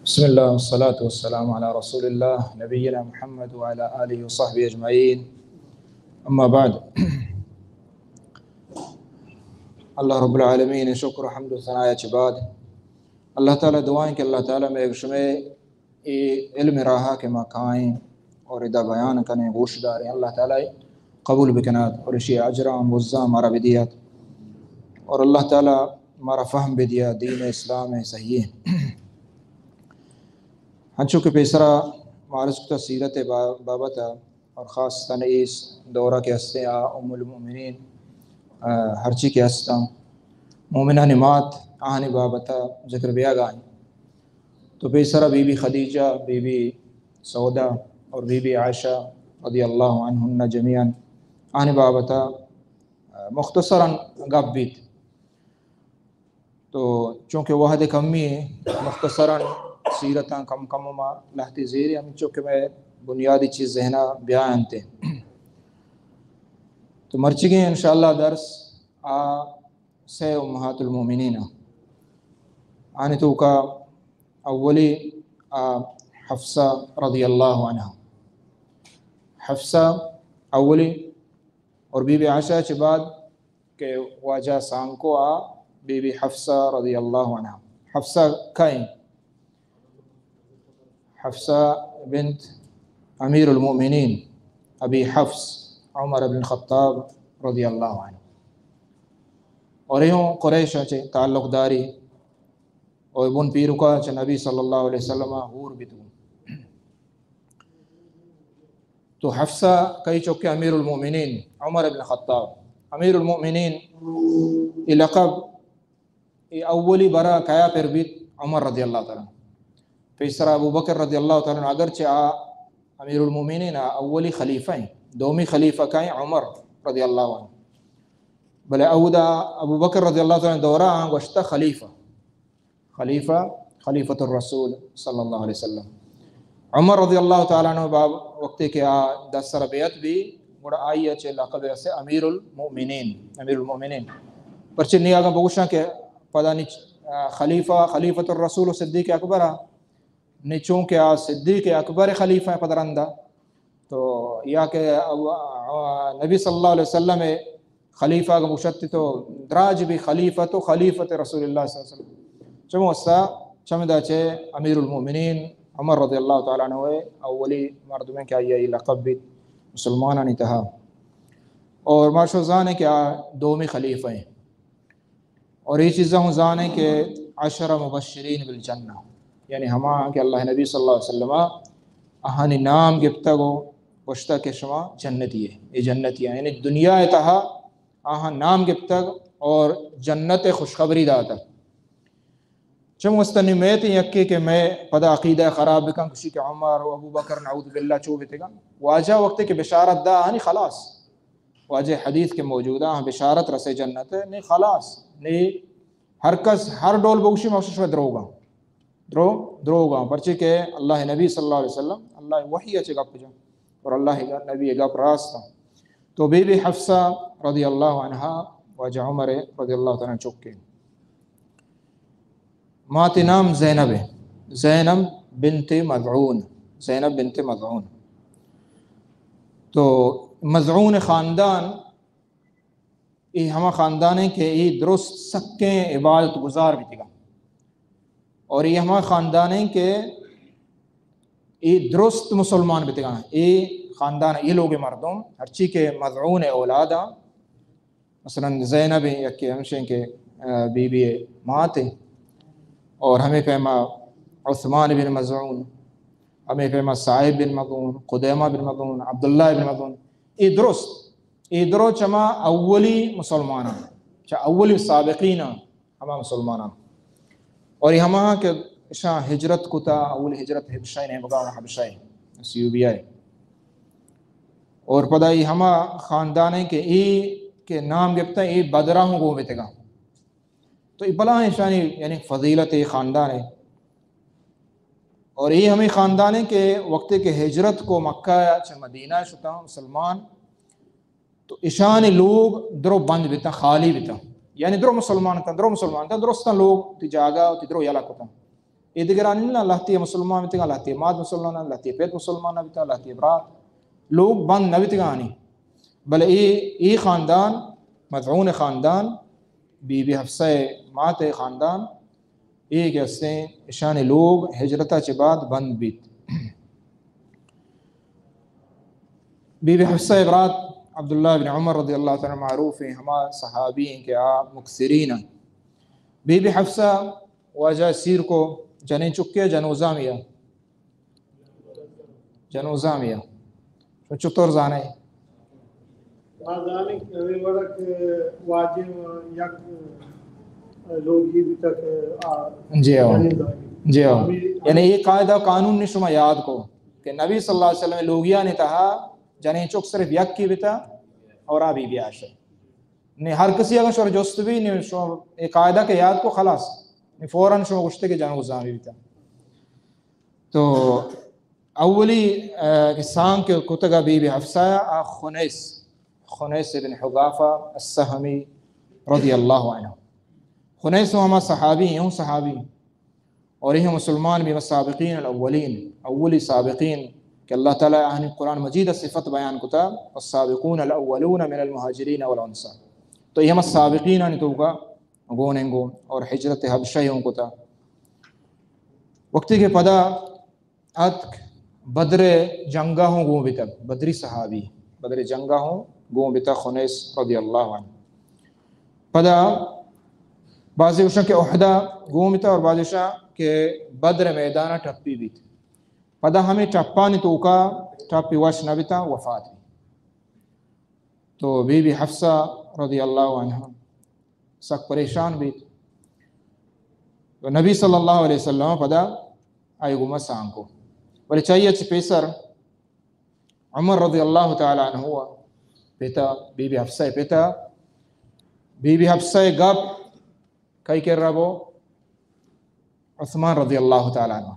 بسم الله والصلاة والسلام على رسول الله نبينا محمد وعلى آله وصحبه أجمعين. أما بعد. اللہ رب العالمین شکر و حمد و ثناء چہ بعد، اللہ تعالی دعائیں کہ اللہ تعالی میں شمے اے علم راہا کہ ما کائیں اور ادا بیان کنیں، گوش داریں، اللہ تعالی قبول بکنات اور اشی اجرا مزا مارا بدیات اور اللہ تعالی مارا فہم بدیا دین اسلام صحیح۔ ہنچو کہ پیسرا ما عرض کتا سیرت با-، بابت اور خاصتاً اس دورہ کہ ہستیں آ ام المؤمنین، آ، ہرچی کہ ہستاں مومنانی مات آہانی بابت ذکر بیاگا ہیں۔ تو پیسرا بی بی خدیجہ، بی بی سودا اور بی بی عائشہ رضی اللہ عنہن جمیعاً آہانی بابت، آ، مختصراً گپ بیت۔ تو چونکہ وہد کمی ہیں، مختصراً سیرتاں کم کم ما لہتی زیری ہم چونکہ میں بنیادی چیز ذہنا بیا انتے۔ تو مرچگیں انشاءاللہ درس آ سے امہات المومنین آنی توکا اولی آ حفصہ رضی اللہ عنہا۔ حفصہ اولی اور بی بی عائشہ چہ بعد کہ واجہ سانکو آ بی بی حفصہ رضی اللہ عنہا۔ حفصہ کئیں؟ حفصہ بنت امیر المؤمنین ابی حفص عمر بن خطاب رضی اللہ عنہ۔ اور ایہوں قریش چہ تعلق داری اور بن پیرکا چہ نبی صلی اللہ علیہ وسلم حور بیتگوں۔ تو حفصہ کئی چکے امیر المؤمنین عمر ابن خطاب۔ امیر المؤمنین اے لقب اے اولی برا کیا پر بیت؟ عمر رضی اللہ تعالی عنہ۔ پیسرا ابو بکر رضی اللہ تعالی عنہ، اگرچہ آ امیر المؤمنین آ اولی خلیفہ ہیں، دومی خلیفہ کائیں؟ عمر رضی اللہ عنہ۔ بلے اودا ابو بکر رضی اللہ تعالی عنہ دورہ آں گوشتہ خلیفہ۔ خلیفہ، خلیفۃ الرسول صلی اللہ علیہ وسلم۔ عمر رضی اللہ تعالی عنہ باب وقتی کہ آ دست سر بیعت بی، گڑا آئی چہ لقب اسے امیر المؤمنین، امیر المؤمنین۔ پرچہ نی اگاں بگوشاں کہ پدا نی، آ، خلیفہ، خلیفۃ الرسول و صدیق اکبر آ، نی چونکہ آ صدیق اکبر خلیفہ پد رندا۔ تو یا کہ اب، آ، نبی صلی اللہ علیہ وسلم خلیفہ اگاں گوشت تو دراج بی، خلیفۃ و خلیفۃ رسول اللہ صلی اللہ علیہ وسلم۔ چمو واسطہ چمدا چہ امیر المؤمنین عمر رضی اللہ تعالی عنہ اولی مردمیں کہ آئی لقب بیت مسلمانانی تہا۔ اور ما شو زانیں کہ آ دومی خلیفہ ہیں۔ اور یہ چیزاں ہوں زانیں کہ عشر مبشرین بالجنہ، یعنی ہما کہ اللہ نبی صلی اللہ علیہ وسلم آہانی نام گپتگ و گوشتگ کہ شما جنتی ہے، یہ جنتی ہے، یعنی دنیا تہا آہاں نام گپتگ اور جنت خوشخبری داتگ۔ چم وستنی میت یکی کہ میں پدا عقیدہ خراب بکن، کشی کہ عمر و ابو بکر نعوذ باللہ چو بیتگن۔ واجہ وقتی کہ بشارت دا، ہنی خلاص۔ واجہ حدیث کہ موجود آں، بشارت رسے جنت، نی خلاص، نی ہر کس ہر ڈول بگوشی، ما شما دروگاں۔ درو، دروگاں۔ پرچے کہ اللہ نبی صلی اللہ علیہ وسلم، اللہ وحی چہ گپ جاں اور اللہ نبی گپ راست آں۔ تو بی بی حفصہ رضی اللہ عنہا واجہ عمر رضی اللہ تعالی عنہ چکے۔ ماتی نام زینب ہے، زینب بنت مظعون، زینب بنت مظعون۔ تو مظعون خاندان، اے ہما خاندان ہیں کہ اے درست سکیں عبادت گزار بیتگا، اور اے ہما خاندان ہیں کہ اے درست مسلمان بیتگا۔ اے خاندان، اے لوگ مردم، ہرچی کہ مظعون اولاد آں، مثلاً زینب ہیں، یکے ہمشیں کہ، آ، بی بی مات ہیں، اور ہمیں پیما عثمان بن مظعون، ہمیں پیما صائب بن مظعون، قدیمہ بن مظعون، عبداللہ بن مظعون، اے درست، اے درو چما اولی مسلمانان، چا اولی سابقین ہما مسلمانان۔ اور اے ہما کہ اشاں ہجرت کتا، اول ہجرت حبشہ نیمگا، حبشہ، اثیوبیا۔ اور پدا اے ہما خاندان ہیں کہ اے کہ نام گپتا، اے بدرا ہوں گوں بیتگا۔ تو اے بلاہیں اشانی یعنی فضیلت اے خاندان ہے۔ اور اے ہمیں خاندان ہیں کہ وقتی کہ ہجرت کو مکہ چہ مدینہ شتا مسلمان، تو اشانی لوگ درو بند بیتا، خالی بیتا۔ یعنی درو مسلمان تا، درو مسلمان تا، درستاں لوگ تی جاگہ تی درو یلا کتا۔ اے دگرانی نہ، لہتی مسلمان بیتگاں، لہتی مات مسلمان، لہتی پت مسلمان نہ بیتگاں، لہتی برات، لوگ بند نہ بیتگانی۔ بلے اے، اے خاندان، مطعون خاندان، بی بی حفصہ مات خاندان، اے کہ استیں اشانی لوگ ہجرت چہ بعد بند بیت۔ بی بی حفصہ برات عبداللہ بن عمر رضی اللہ تعالی عنہ معروف ہیں، ہما صحابی ہیں کہ آ مکثرین ہیں۔ بی بی حفصہ واجہ سیر کو، جنین چکے جنوزامی ہے۔ جنوزامی ہے۔ تو چطور زانے؟ ما زانیں کہ ہمے وڑا کہ واجہ یک لوگی بیتا کہ آ جی ہاں۔ جنین زامی۔ جی ہاں۔ ہمے یعنی یہ قاعدہ قانون نے شما یاد کو کہ نبی صلی اللہ علیہ وسلم لوگیانی تہا جنین چک صرف یک کی بیتا اور آ بی بی عائشہ۔ نے ہر کسی اگر شور جست بھی، نے شما یہ قاعدہ کہ یاد کو خلاص، نے فوراً شما گوشتے کہ جنوزامی بیتا۔ تو اولی، آ، کہ سانگ کہ کتگا بی بی حفصہ آ خنیس، خنیس ابن حذافہ السہمی رضی اللہ عنہ۔ خنیس ہوں ہما صحابی ہیں، ہوں صحابی۔ اور یہ مسلمان بھی سابقین الاولین، اولی سابقین کہ اللہ تعالی آہانی قرآن مجید صفت بیان کتا، والسابقون الاولون من المہاجرین والانصار۔ تو یہ ہم سابقین آنی توکا گونیں گو اور ہجرت حبشہ ہوں کتا۔ وقتی کہ پدا اتک بدر جنگا ہوں گون بیتگ، بدری صحابی، بدر جنگا ہوں گون بیتگ خنیس رضی اللہ عنہ۔ پدا بعضی گوشن کہ احدہ گون بیتگ اور بعضی گوشن کہ بدر میدانا ٹپی بیت۔ پدا ہمیں ٹپانی توکا ٹپی وش نہ بیتا، وفات بیت۔ تو بی بی حفصہ رضی اللہ عنہ سک پریشان بیت۔ تو نبی صلی اللہ علیہ وسلم پدا آئی گوما سانگ کو۔ ولی چاہیے چہ پیسر عمر رضی اللہ تعالی عنہ پتا، بی بی حفصہ پتا، بی بی حفصہ گپ کئی کرا بو؟ عثمان رضی اللہ تعالی عنہ۔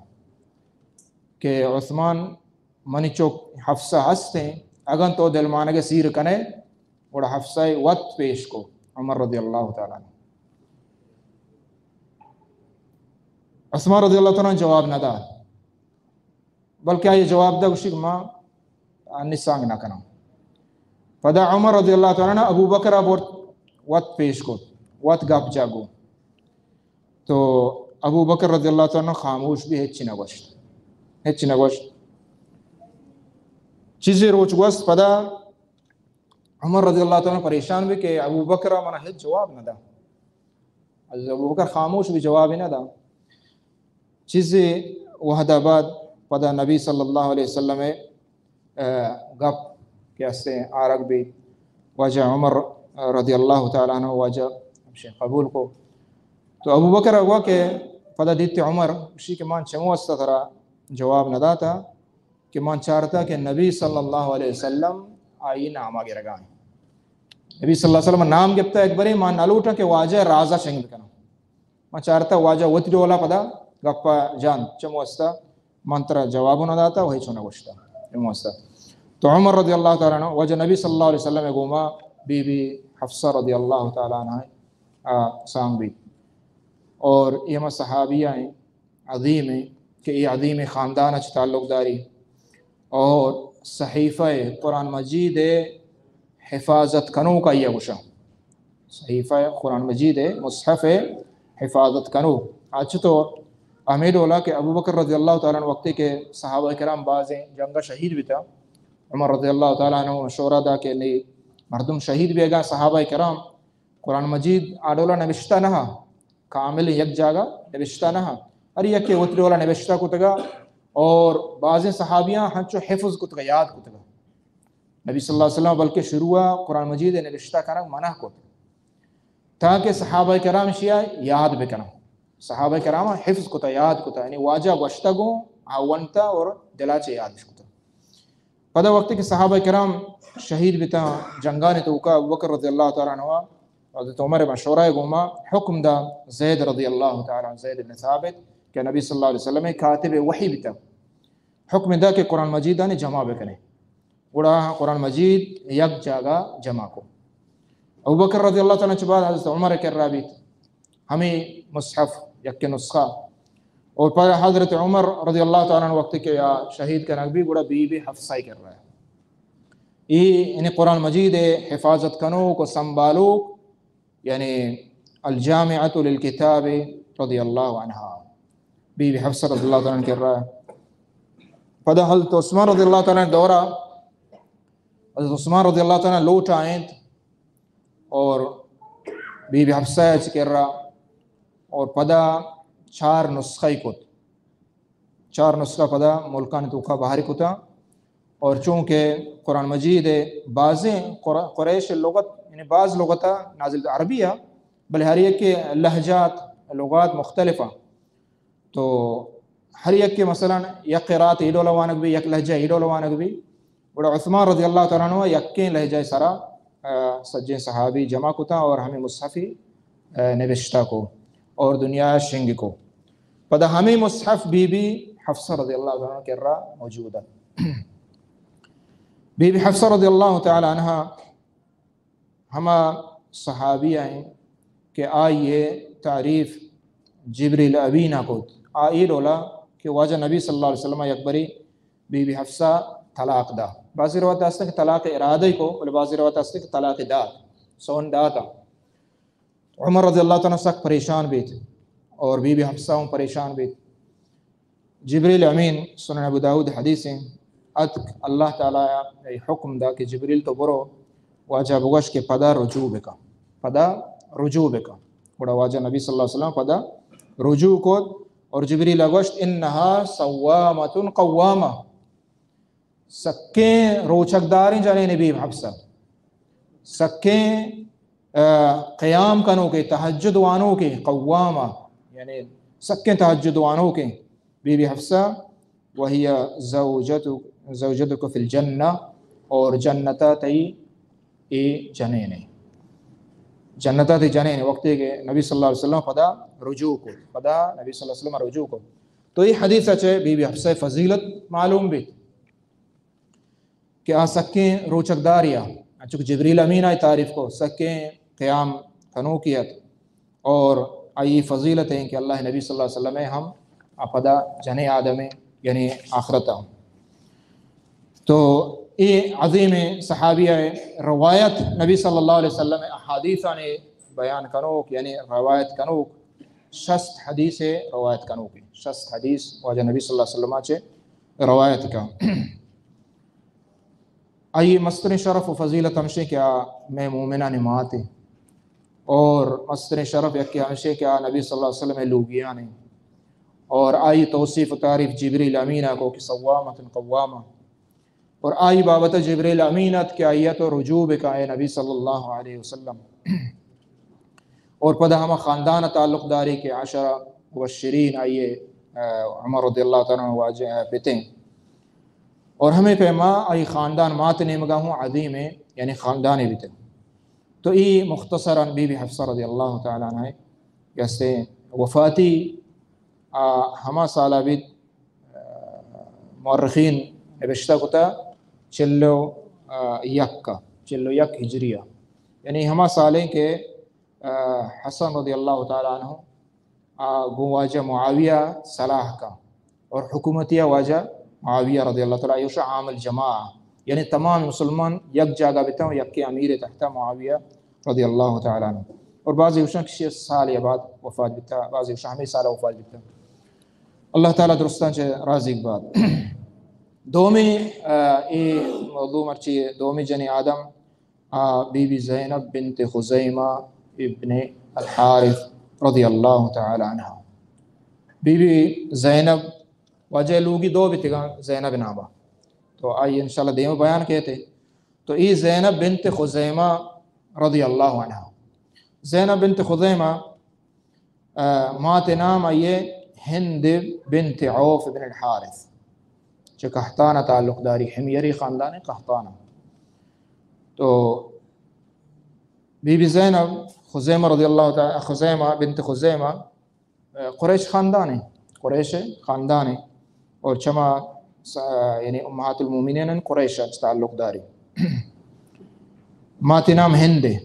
کہ عثمان، منی چک حفصہ ہستیں، اگن تو دلمانگ سیر کنے، گڑا حفصہ وت پیش کو عمر رضی اللہ تعالی عنہ۔ عثمان رضی اللہ تعالی عنہ جواب نہ دات، بلکہ آئی جواب دا گوشی کہ ما انی سانگ نہ کناں۔ پدا عمر رضی اللہ تعالی عنہ ابو بکر برت وت پیش کو، وت گپ جاگو۔ تو ابو بکر رضی اللہ تعالی عنہ خاموش بھی، ہچی نہ گوشت، ہچی نہ گوشت۔ چیزی روچ گوست، پدا عمر رضی اللہ تعالی عنہ پریشان بھی کہ ابو بکر منا ہچ جواب نہ دا۔ حضرت ابو بکر خاموش بھی، جواب ہی نہ دا۔ چیزی وہد بعد پدا نبی صلی اللہ علیہ وسلم، آ، گپ کہ ہستیں آرگ بیت، واجہ عمر رضی اللہ تعالی عنہ واجہ ہمشی قبول کو۔ تو ابو بکر گوا کہ پدا دیتی عمر، گوشی کہ من چمو استا ترا جواب نہ داتا کہ من چارتا کہ نبی صلی اللہ علیہ وسلم آئی ناما گرگا ہیں۔ نبی صلی اللہ علیہ وسلم نام گپتا ایک بری، من نہ لوٹا کہ واجہ رازا شنگ بکنم۔ من چارتا واجہ وتی ڈولا پدا گپا جان، چمو استا من ترا جواب نہ داتا و ہچ نہ گوشتا۔ چمو استا۔ تو عمر رضی اللہ تعالی عنہ واجہ نبی صلی اللہ علیہ وسلم گوما بی بی حفصہ رضی اللہ تعالی عنہ، آ، سانگ بیت۔ اور یہ ہما صحابیہ ہیں، عظیم ہیں کہ یہ عظیم خاندان اچ تعلق داری۔ اور صحیفہ قرآن مجید حفاظت کنوک آئی گوشاں۔ صحیفہ قرآن مجید، مصحف حفاظت کنوک۔ اچ تو ہمیں ڈولا کہ ابو بکر رضی اللہ تعالی عنہ وقتی کہ صحابہ کرام بازیں جنگ شہید بیتا، عمر رضی اللہ تعالی عنہ مشورہ دا کہ نی مردم شہید بیگا، صحابہ کرام قرآن مجید آ ڈولا نبشتہ نہ، کامل یک جاگہ نبشتہ نہ، ہر یکے وتی ڈولا نبشتہ کتگا اور بازیں صحابیاں ہنچو حفظ کتگا، یاد کتگا۔ نبی صلی اللہ علیہ وسلم بلکہ شروع قرآن مجید نبشتہ کنگ منع کت تاکہ صحابہ کرام شیا یاد بکنن۔ صحابہ کرام حفظ کتا، یاد کتا، یعنی واجہ گوشتگوں آ ونتا اور دلا چے یادش کتا۔ پدا وقتی کہ صحابہ کرام شہید بیتاں جنگانی توکا، ابوبکر رضی اللہ تعالی عنہ حضرت عمر مشورہ گوما حکم دا زید رضی اللہ تعالی عنہ، زید بن ثابت کہ نبی صلی اللہ علیہ وسلم کاتب وحی بیتا، حکم دا کہ قرآن مجیدانی جمع بکنے، گڑا قرآن مجید یک جاگہ جمع کو۔ ابوبکر رضی اللہ تعالی عنہ چہ بعد حضرت عمر کرا بیت، ہمیں مصحف یک نسخہ، اور پدا حضرت عمر رضی اللہ تعالیٰ عنہ وقت کہ آ شہید کنگ بی، گڑا بی بی حفصہ ءِ کرا۔ ای یعنی قرآن مجید ءِ حفاظت کنوک و سنبھالوک، یعنی الجامعۃ للکتاب رضی اللہ عنہا، بی بی حفصہ رضی اللہ تعالیٰ عنہ کرا۔ پدا حضرت عثمان رضی اللہ تعالیٰ عنہ دورا، حضرت عثمان رضی اللہ تعالیٰ عنہ لوٹائینت اور بی بی حفصہ ءِ کرا، اور پدا چار نسخہ کت۔ چار نسخہ پدا ملکانی توکا بہر کتا۔ اور چونکہ قرآن مجید ءِ بازیں قر-، قریش لغت، یعنی باز لغتا نازل عربی ءَ، بلے ہر یک لہجات، لغات مختلف اَں۔ تو ہر یکے مثلاً یک قرات اے ڈول وانگ بی، یک لہجہ اے ڈول وانگ بی، گڑا عثمان رضی اللہ تعالیٰ عنہ یکیں لہجہ سرا، آ، سجیں صحابی جمع کتا اور ہمیں مصحفی، آ، نبشتہ کو اور دنیا شنگ کو۔ پدا ہمیں مصحف بی بی حفصہ رضی اللہ تعالیٰ عنہ کرا موجود ہے۔ بی بی حفصہ رضی اللہ تعالیٰ عنہ ہما صحابی ایں کہ آئی ءِ تعریف جبریل امین ءَ کت۔ آ اے ڈولا کہ واجہ نبی صلی اللہ علیہ وسلم ءَ یک بری بی بی حفصہ طلاق دا۔ بعضی روایت است کہ طلاق ارادہ کو، بلے بعضی روایت است کہ طلاق دات، سون داتا۔ عمر رضی اللہ تعالیٰ عنہ سک پریشان بیت اور بی بی حفصہ ہم پریشان بیت۔ جبریل امین، سنن ابو داؤد حدیث ایں، اتک، اللہ تعالیٰ ءَ حکم دا کہ جبریل تو برو، واجہ بگوش کہ پدا رجوع بکن، پدا رجوع بکن۔ گڑا واجہ نبی صلی اللہ علیہ وسلم پدا رجوع کت اور جبریل ءَ گوشت، انہا صوامۃ قوامہ، سکیں روچگداریں جنین بی بی حفصہ، سکیں، آ، قیام کنوکیں، تہجد وانوکیں، قوامہ، یعنی سکیں تہجد وانوکیں بی بی حفصہ، وہی زوجت، زوجتک فی الجنہ، اور جنتا تئی اے جنین ایں، جنتا تئی جنین ایں۔ وقتی کہ نبی صلی اللہ علیہ وسلم پدا رجوع کو، پدا نبی صلی اللہ علیہ وسلم رجوع کو، تو اے حدیث ءَ چہ بی بی حفصہ ءِ فضیلت معلوم بیت۔ کہ آ سکیں روچگدارے ات، انچو کہ جبریل امین ءَ تعریف کو، سکیں قیام کنوکے ات، اور آئی فضیلت ایں کہ اللہ نبی صلی اللہ علیہ وسلم ءَ ہم آ پدا جنیں آدمے، یعنی آخرت ءَ۔ تو اے عظیمیں صحابی ءِ روایت، نبی صلی اللہ علیہ وسلم ءِ احادیثانی بیان کنوک، یعنی روایت کنوک، شست حدیث ءِ روایت کنوک، شست حدیث واجہ نبی صلی اللہ علیہ وسلم ءَ چہ روایت کا۔ آئی مستریں شرف و فضیلت ہمشیں کہ آ مئے مومنانی مات ایں، اور مستریں شرف یکے ہمشیں کہ آ نبی صلی اللہ علیہ وسلم ءِ لوگیان ایں، اور آئی توصیف و تعریف جبریل امین ءَ کو کہ صوامۃ قوامہ، اور آئی بابت جبریل امین ات کہ آئی ءَ تو رجوع بکن اے نبی صلی اللہ علیہ وسلم۔ اور پدا ہما خاندان ءَ تعلق داری کہ عشرہ مبشرین آئی، آ، عمر رضی اللہ تعالیٰ عنہ واجہ، آ، پتیں۔ اور ہمے پیما آئی خاندان مات نیمگا ہوں عظیمیں، یعنی خاندانے بیتگ۔ تو ای مختصراً بی بی حفصہ رضی اللہ تعالیٰ عنہ کہ استے وفاتی، آ، ہما سالا بیت، آ، مورخین نبشتہ کتا چل و، آ، یک کا، چل و یک ہجری ءَ۔ یعنی ہما سالیں کہ، آ، حسن رضی اللہ تعالیٰ عنہ آ گوں واجہ معاویہ صلاح کا اور حکومتی واجہ معاویہ رضی اللہ تعالیٰ عنہ عام الجماعہ، یعنی تمام مسلمان یک جاگہ بیتاں و یکے امیر تحت معاویہ رضی اللہ تعالیٰ عنہ۔ اور بعضی گوشاں کہ شش سال یا بعد وفات بیتا، بعضی گوشاں ہمیں سال وفات بیتا۔ اللہ تعالیٰ درستاں چہ راضی بات۔ دومی، آ، اے موضوع مرچی دومی جنی آدم آ بی بی زینب بنت خزیمہ ابن الحارث رضی اللہ تعالیٰ عنہ۔ بی بی زینب، واجہ لوگی دو بیتگاں زینب ناما، تو آئی انشاءاللہ دیما بیان کیتے۔ تو ای زینب بنت خزیمہ رضی اللہ عنہ۔ زینب بنت خزیمہ آ، مات نام آئی ہند بنت عوف بن الحارث، چہ قحطان تعلق داری، حمیری خاندان قحطان۔ تو بی بی زینب خزیمہ رضی اللہ تعالیٰ، خزیمہ بنت خزیمہ، آ، قریش خاندان، قریش خاندان۔ اور چما س-، یعنی امہات المومنین قریش چہ تعلق داری۔ ماتی نام ہند ہے،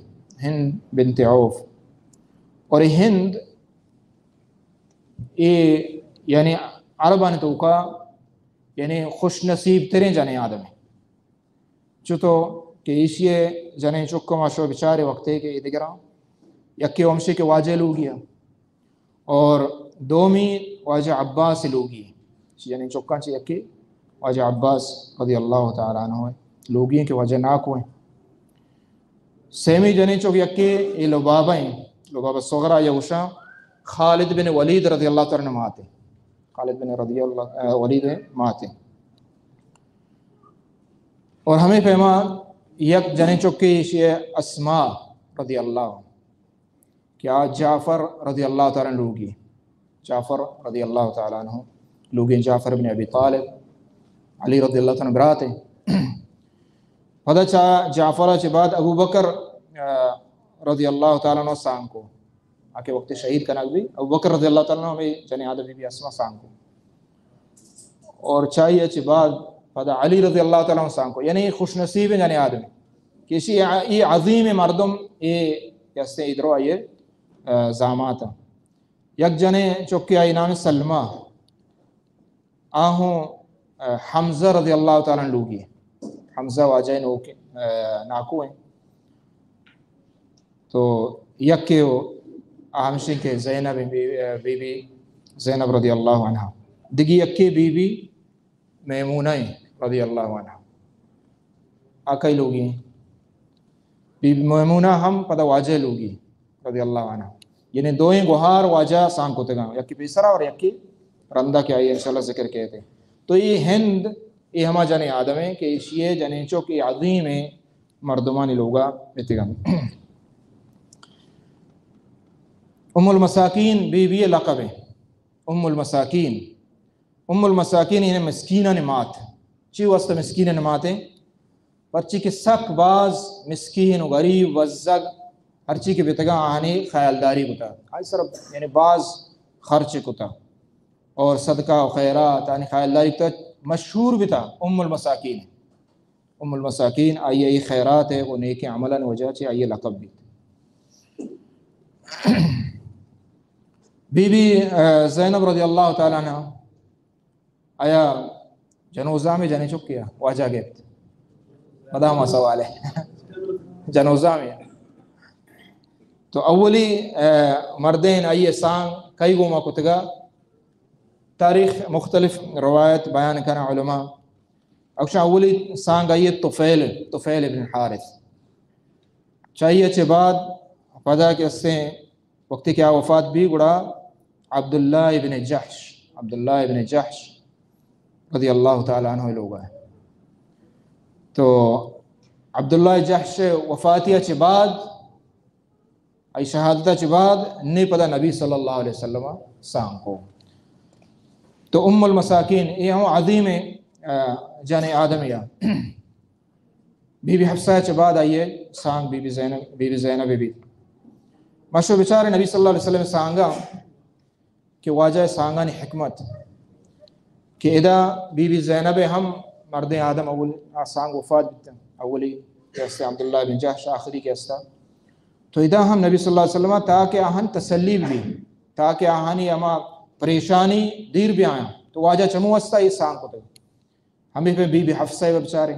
ہند بنت عوف۔ اور یہ ہند، یہ یعنی عربانی توکا یعنی خوش نصیب تریں جنیں آدمے۔ چو تو کہ ایشی جنیں چک ما شو بچارے وقتے کہ اے دگراں، یکے ہمشی کہ واجہ لوگی ہے اور دومی واجہ عباس لوگی۔ یعنی چکاں چہ یکے واجہ عباس رضی اللہ تعالی عنہ لوگی ہیں کہ واجہ ناکو ہیں۔ سیمی جنیں چک یکے اے لبابہ ہیں، لبابہ صغرا یا گوشاں خالد بن ولید رضی اللہ تعالی عنہ ماتے۔ خالد بن رضی اللہ، آ، ولید ماتے۔ اور ہمیں پیما یک جنیں چکے ایشی اسماء رضی اللہ عنہ کہ آ جعفر رضی اللہ تعالی عنہ لوگی، جعفر رضی اللہ تعالی عنہ لوگی، جعفر بن ابی طالب، علی رضی اللہ تعالی عنہ برات ہیں۔ پدا چا جعفر چہ بعد ابو بکر، آ، رضی اللہ تعالی عنہ سانکو، آ کہ وقت شہید کنگ بی، ابو بکر رضی اللہ تعالی عنہ ہمیں جنیں آدم بی بی اسماء سانکو۔ اور چائی چہ بعد پدا علی رضی اللہ تعالی عنہ سانکو، یعنی خوش نصیب جنیں آدم کہ ایشی ای عظیم مردم اے کہ ہستیں ادرو آئیے، آ، زامات۔ یک جنیں چکے آئی نام سلمہ، آہوں، آ، حمزہ رضی اللہ تعالی عنہ لوگی۔ حمزہ واجہ نوک، آ، ناکو ہیں۔ تو یکے و آ ہمشیں کہ زینب بی، بی بی زینب رضی اللہ عنہا۔ دگی یکے بی بی میمونہ ہیں رضی اللہ عنہا۔ آ کئی لوگی ہیں؟ بی بی میمونہ ہم پدا واجہ لوگی رضی اللہ عنہا۔ یعنی دوئیں گوہار واجہ سانگ کتگاں، یکے پیسرا اور یکے رندا کہ آئی انشاءاللہ ذکر کہتے۔ تو یہ ہند، یہ ہما جنیں آدم ہیں کہ ایشی جنیں چک یہ عظیم ہیں مردمانی لوگا بیتگاں۔ ام المساکین بی بی لقب ہے۔ ام المساکین، ام المساکین یعنی مسکینانی مات۔ چی واسطہ مسکینانی مات ہیں؟ پرچی کہ سک باز مسکین و غریب وزگ ہرچی کہ بیتگاں آہانی خیالداری کتا۔ آئی سر یعنی باز خرچ کتا اور صدقہ و خیرات آہانی خیالداری کتا، مشہور بیتا ام المساکین۔ ام المساکین، آئی ء اے خیرات ء و نیکیں عملانی وجہ چہ آئی ء لقب بیت۔ بی بی، آ، زینب رضی اللہ تعالی عنہ، آیا جنوزامے جنیں چکے ء واجہ گپت؟ مدام سوال ہے۔ جنوزامے۔ تو اولی، آ، مردین آئی ء سانگ کئی گوما کتگا؟ تاریخ مختلف روایت بیان کنا علماء۔ اکشاں اولی سانگ آئی ء طفیل، طفیل ابن حارث۔ چائی ء چہ بعد پدا کہ استیں وقتی کہ آ وفات بی گڑا عبداللہ ابن جحش، عبداللہ ابن جحش رضی اللہ تعالی عنہ لوگا ہے۔ تو عبداللہ جحش وفاتی ء چہ بعد آئی شہادت ء چہ بعد نی پدا نبی صلی اللہ علیہ وسلم ء سانگ کو۔ تو ام المساکین، اے ہم عظیم، آ، جنیں آدم یا۔ بی بی حفصہ ء چہ بعد آئی ء سانگ بی بی زینب، بی بی زینب بی۔ ما شو بچار نبی صلی اللہ علیہ وسلم سانگا کہ واجہ سانگانی حکمت کہ ادا بی بی زینب ہم مردیں آدم اول آ سانگ وفات بیتن، اولی کہ است عبداللہ بن جحش، آخری کہ استا۔ تو ادا ہم نبی صلی اللہ علیہ وسلم تاکہ آہن تسلی بی، تاکہ آہانی ہما پریشانی دیر بیاں، تو واجہ چمو استا یہ سانگ کتگ۔ ہمیں پہ بی بی حفصہ و بچاریں،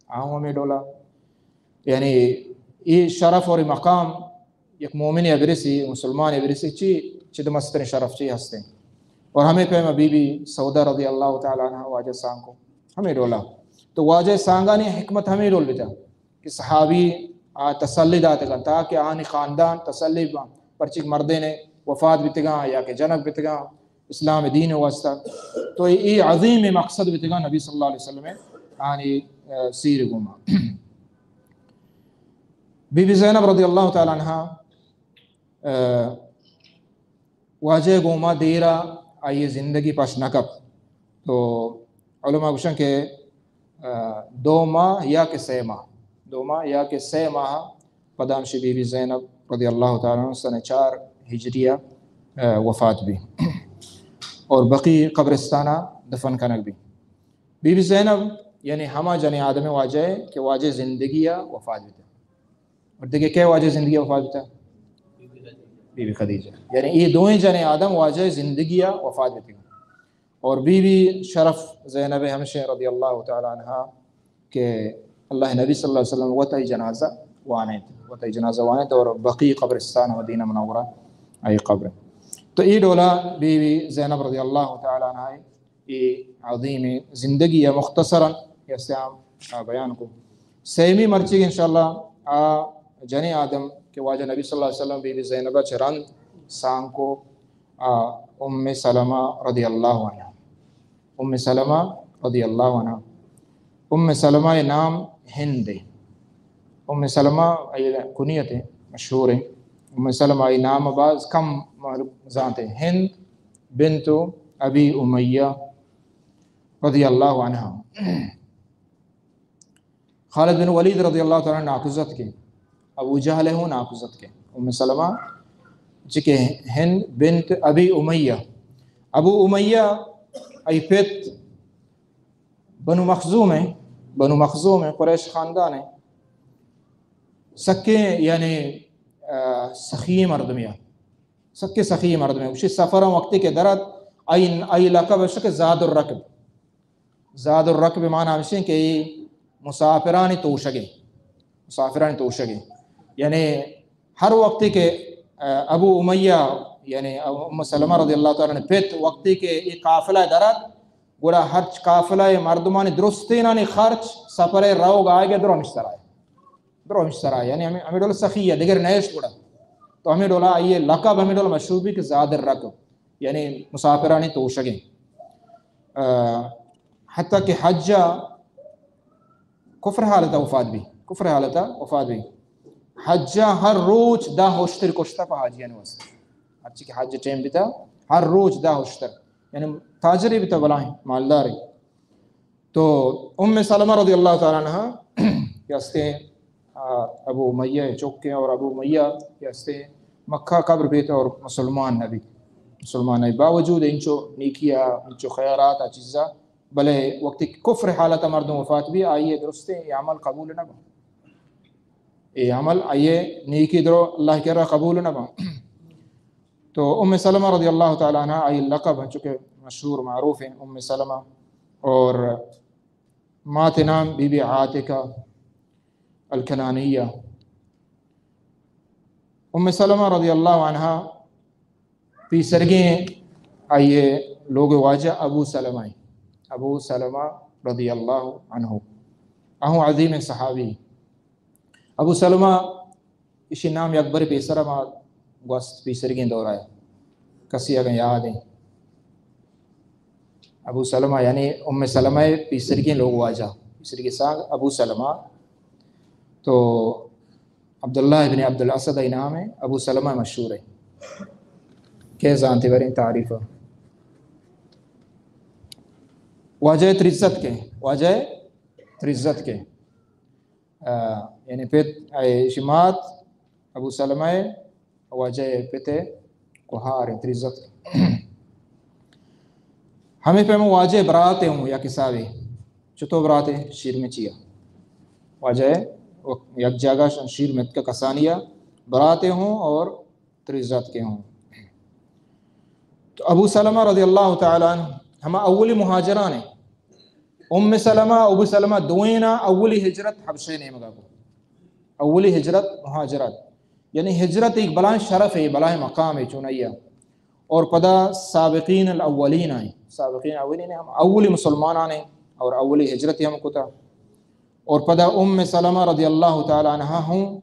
آہوں ہمیں ڈولا۔ یعنی یہ شرف اور مقام یک مومن ء برسی، مسلمان ء برسی، چی چد مستریں شرف چی ہستیں۔ اور ہمیں پیما بی بی سودا رضی اللہ تعالی عنہ واجہ سانگ کو ہمیں ڈولا۔ تو واجہ سانگانی حکمت ہمیں ڈول بتا کہ صحابی آ تسلی داتگاں تاکہ آنی خاندان تسلی باں، پرچک مردین وفات بیتگاں یا کہ جنک بیتگاں اسلام دین واسطہ۔ تو اے عظیم مقصد بیتگاں نبی صلی اللہ علیہ وسلم آنی، آ، سیر گوما۔ بی بی زینب رضی اللہ تعالی عنہا، آ، واجہ گوما دیرا آئی زندگی پش نہ کپت۔ تو علماء گوشن کہ، آ، دو ماہ یا کہ سہ ماہ، دو ماہ یا کہ سہ ماہ پدا ہمشی بی بی زینب رضی اللہ تعالی عنہ سن چار ہجری ء، آ، وفات بی اور بقیع قبرستان ء دفن کنگ بی۔ بی بی زینب یعنی ہما جنیں آدم واجہ ء کہ واجہ زندگی ء وفات بیتا۔ اور دگہ کئے واجہ زندگی ء وفات بیتا؟ بی بی خدیجہ۔ یعنی اے دوئیں جنیں آدم واجہ زندگی ء وفات بیتگاں۔ اور بی بی شرف زینب ہمشہ رضی اللہ تعالی عنہا کہ اللہ نبی صلی اللہ علیہ وسلم وت آئی جنازہ وانیت، وت آئی جنازہ وانیت اور بقیع قبرستان مدینہ منورہ آئی قبر۔ تو ای ڈولا بی بی زینب رضی اللہ تعالی عنہا ای عظیم زندگی یا مختصراً یا سیام بیان کو۔ سیمی مرچی انشاءاللہ آ جنی آدم کہ واجہ نبی صلی اللہ علیہ وسلم بی بی زینبہ چہ رند سانکو، آ، ام سلمہ رضی اللہ عنہا۔ ام سلمہ رضی اللہ عنہا۔ ام سلمہ ءِ نام ہند ہے۔ ام سلمہ ای کنیت ہے، مشہور ہے۔ ام سلمہ ای نام باز کم معلوم زانتے۔ ہند بنت ابی امیہ رضی اللہ عنہا۔ خالد بن ولید رضی اللہ تعالی عنہ ناکوزتکے، ابو جہل ہوں ناکوزتکے۔ ام سلمہ چکے ہند بنت ابی امیہ، ابو امیہ ای پت بنو مخزوم ہے، بنو مخزوم ہے، قریش خاندان ہے۔ سکے یعنی، آ، سخی مردمیا، سکے سخی مردمے۔ اسی سفر وقتی کہ درت، ای، ای لقب ہے کہ زاد الرکب۔ زاد الرکب معنی ہمشیں کہ ای مسافرانی توشگے، مسافرانی توشگے۔ یعنی ہر وقتی کہ، آ، ابو امیہ، یعنی ام سلمہ رضی اللہ تعالی عنہ پت وقتی کہ ای قافلہ درت، گڑا ہرچ قافلہ مردمانی درستینانی خرچ سفر روگ آئیگے درو ہمش سرائے۔ درو ہمش سرائے۔ یعنی ہمیں، ہمیں ڈول سخی ہے، دگر نیشت گڑا۔ تو ہمیں ڈولا آئیے لقب ہمیں ڈول مشہور بھی کہ زاد الرکب۔ یعنی مسافرانی توشگیں۔ آ، حتی کہ حج کفر حالت وفات بھی، کفر حالت وفات بھی۔ حج ہر روچ دہ اشتر کشتا پہ حاجیان واسطے۔ ہرچی کہ حج ٹائم بیتا، ہر روچ دہ اشتر۔ یعنی تاجرے بیتا بلاہیں، مالدارے۔ تو ام سلمہ رضی اللہ تعالی عنہا کہ ہستے، آ، ابو امیہ چکے اور ابو امیہ کہ ہستے مکہ قبر بیت اور مسلمان نبی، مسلمان نبی۔ باوجود انچو نیکیا، انچو خیرات آ چیزا، بلے وقتی کفر حالت مردم وفات بھی، آئیے درستے یہ عمل قبول نہ با۔ یہ عمل آئیے نیکی درو اللہ کرا قبول نہ با۔ تو ام سلمہ رضی اللہ تعالی عنہا آئی لقب ہے، چونکہ مشہور معروف ہیں ام سلمہ، اور مات نام بی بی عاتکہ الکنانیہ۔ ام سلمہ رضی اللہ عنہا پیسرگیں آئیے لوگ واجہ ابو سلمہ ہیں۔ ابو سلمہ رضی اللہ عنہ، اہوں عظیم صحابی۔ ابو سلمہ، ایشی نام یک بر پیسر ما گوست پیسرگیں دورہ، کسی اگاں یاد ہیں۔ ابو سلمہ یعنی ام سلمہ پیسرگیں لوگ واجہ، پیسرگیں سانگ ابو سلمہ۔ تو عبداللہ ابن عبد الاسد ای نام ہے، ابو سلمہ مشہور ہے۔ کہ زانتے بریں تعریف۔ واجہ ترزت کے، واجہ ترزت کے۔ آ، یعنی پت، اے، شمات ابو سلمہ ءِ واجہ ءِ پت ءِ کوہار ءِ تریزت۔ ہمے پیم واجہ ءِ برات ءِ ہوں یک حسابے۔ چتو برات ءِ؟ شیر میں چیا۔ واجہ ءِ یک جاگہ شان شیر میں کا کسانیا برات ءِ ہوں اور تریزت کے ہوں۔ تو ابو سلمہ رضی اللہ تعالی عنہ ہما اولی مہاجران ہیں۔ ام سلمہ، ابو سلمہ دوئینا اولی ہجرت حبشہ نیمگا کو۔ اولی ہجرت مہاجرت۔ یعنی ہجرت ایک بلائیں شرف ہے، بلائیں مقام ہے چونیا۔ اور پدا سابقین الاولین ہیں۔ سابقین الاولین ہم اولی مسلمانان ہیں اور اولی ہجرت ہم کتا۔ اور پدا ام سلمہ رضی اللہ تعالی عنہا ہوں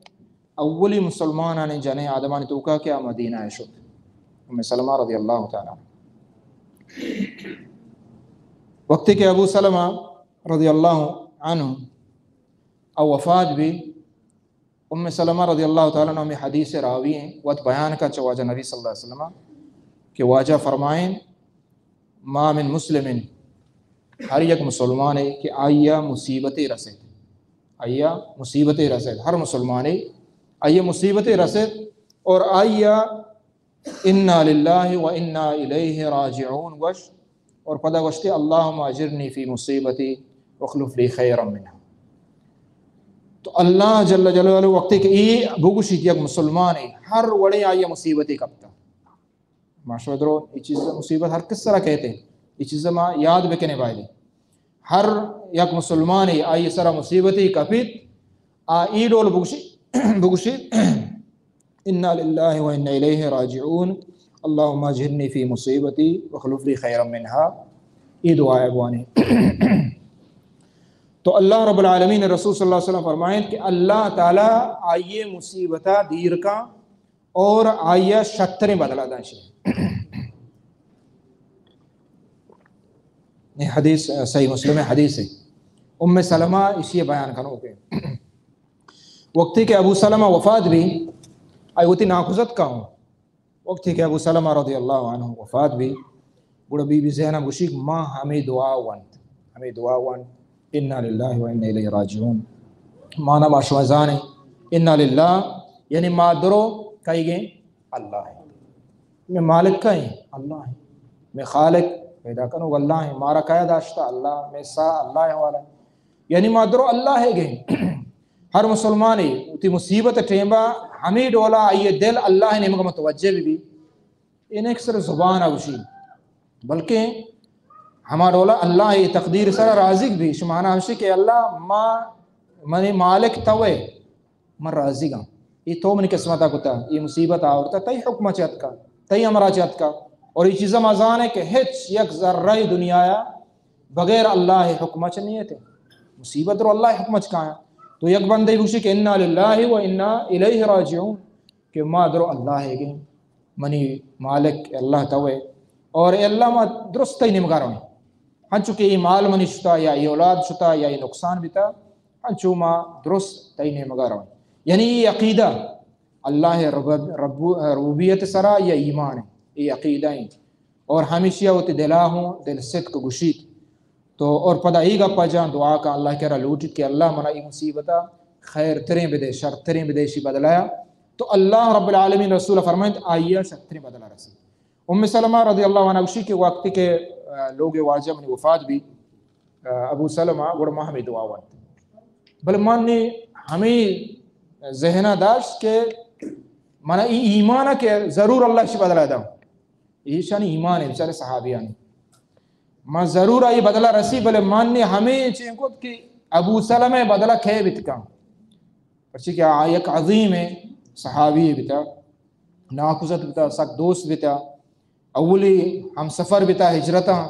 اولی مسلمانانی جنیں آدمانی توکا کہ آ مدینہ ءَ شت۔ ام سلمہ رضی اللہ تعالی عنہ۔ وقتی کہ ابو سلمہ رضی اللہ عنہ او وفات بی، ام سلمہ رضی اللہ تعالی عنہ ہمیں حدیث راوی ہیں، وت بیان کا چہ واجہ نبی صلی اللہ علیہ وسلم کہ واجہ فرمائیں، ما من مسلم، ہر یک مسلمانے کہ آئیا مصیبتے رسیت، آئیا مصیبتے رسیت، ہر مسلمانے آئیا مصیبتے رسیت اور آئیا انا للہ و انا الیہ راجعون گوش اور پدا گوشتے، اللہم اجرنی فی مصیبتی واخلف لی خیرا منہا۔ تو اللہ جل جلالہ وقتی کہ ای بگوشیت یک مسلمانے ہر وڑے آئیا مصیبتے کپتا، ما شما درو، اے چیز مصیبت ہر کس سرا کئیت۔ اے چیز ما یاد بکنیں بایدیں۔ ہر یک مسلمانے آئی سرا مصیبتے کپیت، آ اے ڈول بگوشی، بگوشی، انا للہ و انا الیہ راجعون، اللہم اجرنی فی مصیبتی واخلف لی خیرا منہا، اے دعا بوانی۔ تو اللہ رب العالمین، رسول صلی اللہ علیہ وسلم فرمائیں کہ اللہ تعالی آئی مصیبتا دیر کا اور آئی شتریں بدلہ داشی۔ یہ حدیث صحیح مسلم حدیث ہے۔ ام سلمہ اسی بیان کنو کہ وقتی کہ ابو سلمہ وفات بی، آئی وتی ناکوزتکا ہوں۔ وقتی کہ ابو سلمہ رضی اللہ عنہ وفات بی، گڑا بی بی زینب گوشی کہ ما ہمے دعا ونت، ہمے دعا ونت، انا للہ و انا الیہ راجعون۔ مانا ما شما زانیں، انا للہ، یعنی ما درو کئیگیں؟ اللہ ہے۔ میں مالک کئیں؟ اللہ ہے۔ میں خالق پیدا کنوک اللہ ہے۔ مارا کئے داشتا؟ اللہ۔ میں سا اللہ حوالہ۔ یعنی ما درو اللہ ہے گئیں۔ ہر مسلمانے وتی مصیبت ٹیمبا ہمے ڈولا آئی دل اللہ نیمگا متوجہ بی بی۔ اے نہ کہ صرف زبان ء گوشی، بلکیں ہما ڈولا اللہ ء تقدیر سرا راضی بی۔ شمانا ہمشی کہ اللہ ما، منی مالک توئے، من راضی گاں۔ اے تو منی قسمت ء کتا، اے مصیبت آورتا، تئی حکم ء چہ اتکا، تئی امر ء چہ اتکا۔ اور اے چیزا ما زانے کہ ہچ یک ذرہ دنیا ء بغیر اللہ ء حکم ء چہ نیت۔ مصیبت رو اللہ ء حکم ء چہ کایا۔ تو یک بندے گوشی کہ انا للہ و انا الیہ راجعون، کہ ما درو اللہ ء گیں، منی مالک اللہ توئے، اور اے اللہ ما درست تئی نیمگا رویں۔ ہنچو کہ اے مال منی شتا یا اے اولاد شتا یا اے نقصان بیتا، ہنچو ما درست تئی نیمگا رویں۔ یعنی اے عقیدہ اللہ رب-، رب-، ربوبیت سرا یا ایمان ہے، اے عقیدہ ہیں۔ اور ہمیشی وتی دلا ہوں دل صدق گوشیت۔ تو اور پدا اے گپا جان دعا کا اللہ کرا لوٹیت کہ اللہ منا اے مصیبتا خیر تریں بدے، شر تریں بدے اشی بدلایا۔ تو اللہ رب العالمین رسول فرمائنت آئیا شر تریں بدلا رسی۔ ام سلمہ رضی اللہ عنہا گوشی کہ وقتی کہ، آ، لوگ واجہ منی وفات بی، آ، ابو سلمہ، گڑا ما ہمیں دعا ونت۔ بلے من نے ہمیں ذہنہ داشت کہ منا اے ایمانہ کہ ضرور اللہ اشی بدلا داں۔ ایشانی ایمان ہے، بیچارے صحابیانی۔ من ضرور آئی بدلہ رسی، بلے من نے ہمیں چین کت کہ ابو سلمہ بدلہ کئے بیت کن؟ پرچی کہ آ یک عظیم صحابی بیتا، ناکوزت بیتا، سک دوست بیتا، اولی ہم سفر بیتا ہجرتا۔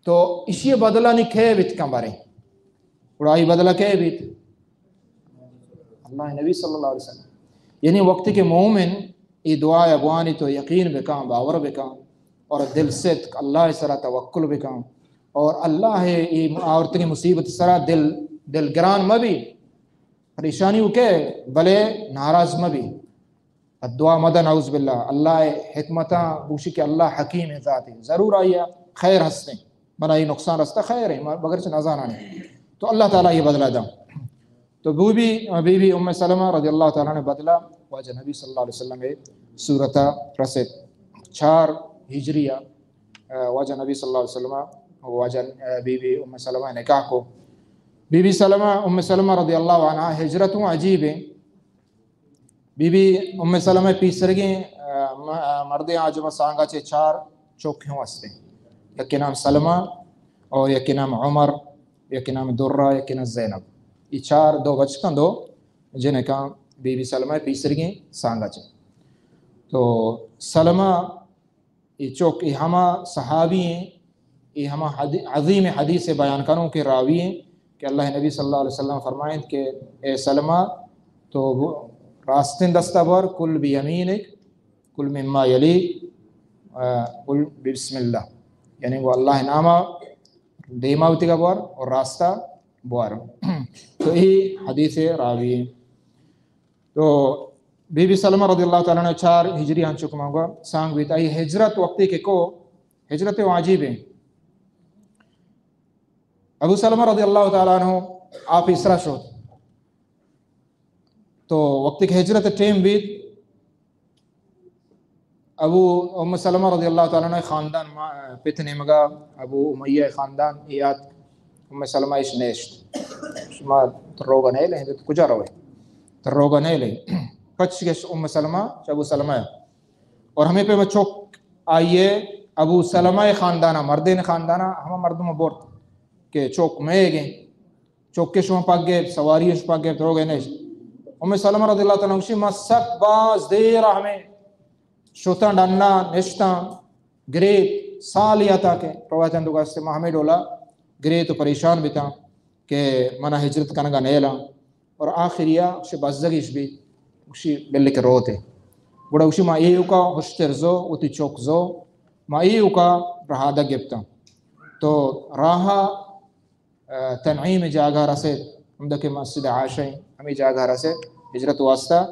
تو اشی بدلہ نی کئے بیت کن بارے؟ گڑا آئی بدلہ کئے بیت؟ اللہ نبی صلی اللہ علیہ وسلم۔ یعنی وقتی کہ مومن اے دعا ء بوانی تو یقین بکن، باور بکن اور دل صدق اللہ سرا توکل بکن اور اللہ اے آورتگیں مصیبت سرا دل، دل گران مبی، پریشانی اکے بلے ناراض مبی۔ دعا مدن، اعوذ باللہ، اللہ ء حکمتاں گوشی کہ اللہ حکیم ذاتے، ضرور آئی ء خیر ہستیں، منا اے نقصان رستہ خیر ہے، مگر چہ نزانانے۔ تو اللہ تعالی یہ بدلہ داں۔ تو بی بی، بی بی ام سلمہ رضی اللہ تعالی عنہ بدلہ واجہ نبی صلی اللہ علیہ وسلم ء صورت رسید چار ہجری ء، واجہ نبی صلی اللہ علیہ وسلم واجہ بی بی ام سلمہ نکاح کو۔ بی بی سلمہ، ام سلمہ رضی اللہ عنہا ہجرت ہوں عجیب ہے۔ بی بی ام سلمہ پیسرگیں، آ، م-، آ، مردیں آجم سانگا چہ چار چوک ہوں ہستیں۔ یک نام سلمہ اور یک نام عمر، یک نام درہ، یک نام زینب۔ یہ چار، دو بچکاں، دو جنکاں بی بی سلمہ پیسرگیں سانگا چہ۔ تو سلمہ اے چوک، اے ہما صحابی ہیں، اے ہما حدی-، عظیم حدیث بیان کنوں کے راوی ہیں کہ اللہ نبی صلی اللہ علیہ وسلم فرمائیں کہ اے سلمہ تو راستیں دستا بر، کل بیمینک، کل مما یلی، آ، کل بسم اللہ، یعنی وہ اللہ ناما دیما وتی کا بر اور راستہ بر۔ تو اے حدیث راوی ہیں۔ تو بی بی سلمہ رضی اللہ تعالی عنہ چار ہجری آن چک مانگو سانگ بیت۔ آئی ہجرت وقتی کہ کو، ہجرت واجب ہے۔ ابو سلمہ رضی اللہ تعالی عنہ آپ اسرا شد۔ تو وقتی کہ ہجرت ٹیم بیت، ابو ام سلمہ رضی اللہ تعالی عنہ خاندان ما-، پت نیمگا ابو امیہ خاندان یات۔ ام سلمہ اش نیشت۔ شما تروگا نیلے، تو کجا روے؟ تروگا نیلے۔ پچ گش ام سلمہ چہ ابو سلمہ۔ اور ہمیں پہ چوک آئیے ابو سلمہ خاندانا، مردین خاندانا، ہما مردم برت کہ چوک مئیگیں، چوک شما پگ گپت، سواری شما پگ گپت، روگے نشت۔ ام سلمہ رضی اللہ تعالی عنہ گوشی، ما سک باز دیر ہمیں شتاں ڈنا نشتاں، گریت، سال یا تا کہ روایتاں تو گستے ما ہمیں ڈولا گریت و پریشان بیتاں کہ منا ہجرت کنگا نیلاں۔ اور آخریا گوشی بزگیش بی، گوشی بلے کہ روتے۔ گڑا گوشی ما ایوکا ہشتر زو، وتی چوک زو، ما ایوکا رہادگ گپتاں۔ تو راہا، آ، تنعیم جاگہ رسیت، ہمدا کہ مسجد عائشہ ہیں، ہمیں جاگہ رسیت، ہجرت واسطہ۔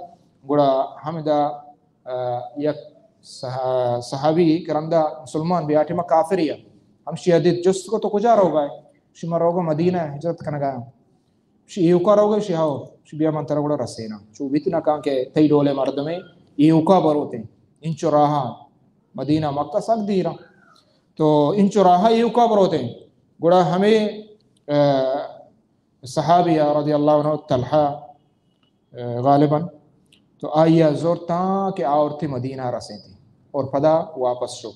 گڑا ہمدا، آ، یک صح-، صحابی کہ رندا مسلمان بی، آ ٹیما کافر یا، ہمشی دیت جست کو تو کجا روگا ہے؟ شما روگا مدینہ ہجرت کنگا۔ شی ایوکا روگے؟ شی ہاو۔ شی بیا من ترا گڑا رسیناں۔ چو بیت نہ کاں کہ تئی ڈولے مردمے ایوکا بروتیں۔ انچو راہاں مدینہ مکہ سک دیراں۔ تو انچو راہا ایوکا بروتیں۔ گڑا ہمیں، آ، صحابی رضی اللہ عنہ طلحہ، آ، غالباً تو آئی ء زرتاں کہ آورتی مدینہ رسینتی اور پدا واپس شو۔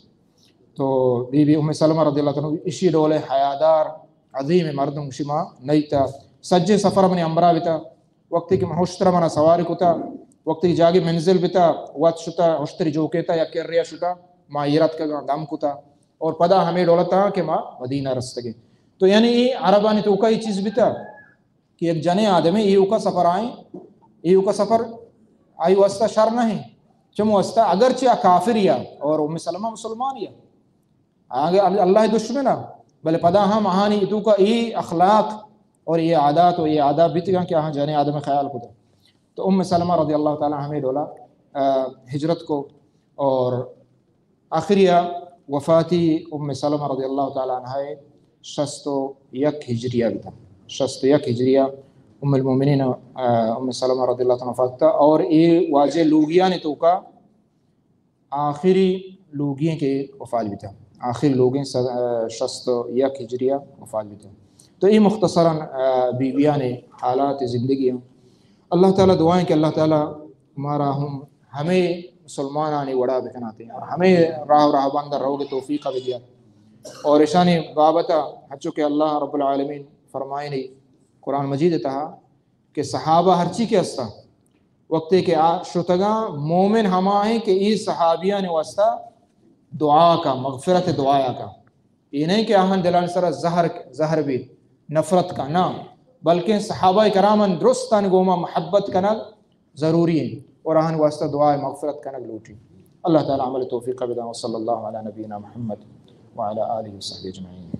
تو بی بی ام سلمہ رضی اللہ تعالی عنہ اشی ڈولے حیادار عظیم مردم شما نیتا، سجے سفر منی امرا بتا، وقتی کہ من ہشتر منا سواری کتا، وقتی کہ جاگے منزل بتا، وت شتا ہشتری جوکیتا یا کریا شتا، ما ایرت کگا دم کتا اور پدا ہمیں ڈولتا کہ ما مدینہ رستگے۔ تو یعنی اے عربانی توکا یہ چیز بتا کہ یک جنیں آدمے ایوکا سفر آئیں، ایوکا سفر آئی واسطہ شر نہیں۔ چم واسطہ اگرچہ آ کافر یا اور ام سلمہ مسلمان یا، آگے ال-، اللہ دشمن ہے، بلے پدا ہم آہانی توکا ای اخلاق اور یہ عادات و یہ آداب بیتگاں کہ آہاں جنیں آدم خیال کتا۔ تو ام سلمہ رضی اللہ تعالی ہمیں ڈولا، آ، ہجرت کو اور آخری وفاتی ام سلمہ رضی اللہ تعالی عنہ شست و یک ہجریہ بتا۔ شست و یک ہجریہ ام المؤمنین، آ، ام سلمہ رضی اللہ تعالی عنہ وفات کتا اور اے واجہ لوگیانی توکا آخری لوگیں کہ وفات بتا۔ آخری لوگیں س-، آ، شست و یک ہجریہ وفات بتا۔ تو اے مختصراً، آ، بی بیانی حالات زندگی ہیں۔ اللہ تعالی دعائیں کہ اللہ تعالی مارا ہم ہمے مسلمانانی وڑا بکناتے اور ہمے راہ و راہبند روگ توفیق بدیا۔ اور اشانی بابت ہچو کہ اللہ رب العالمین فرمائنی قرآن مجید تہا کہ صحابہ ہرچی کہ ہستا، وقتی کہ آ شتگاں، مومن ہما ہیں کہ ای صحابیان واسطہ دعا کا، مغفرت دعایا کا۔ یہ نہیں کہ آہن دلان سر زہر، زہر بھی نفرت کا، نہ، بلکہ صحابہ کرامن درستان گوما محبت کنگ ضروری ہیں اور آہن واسطہ دعا مغفرت کنگ لوٹی۔ اللہ تعالی عمل توفیق بدا۔ وصلی اللہ علی نبینا محمد وعلی آلہ وصحبہ اجمعین۔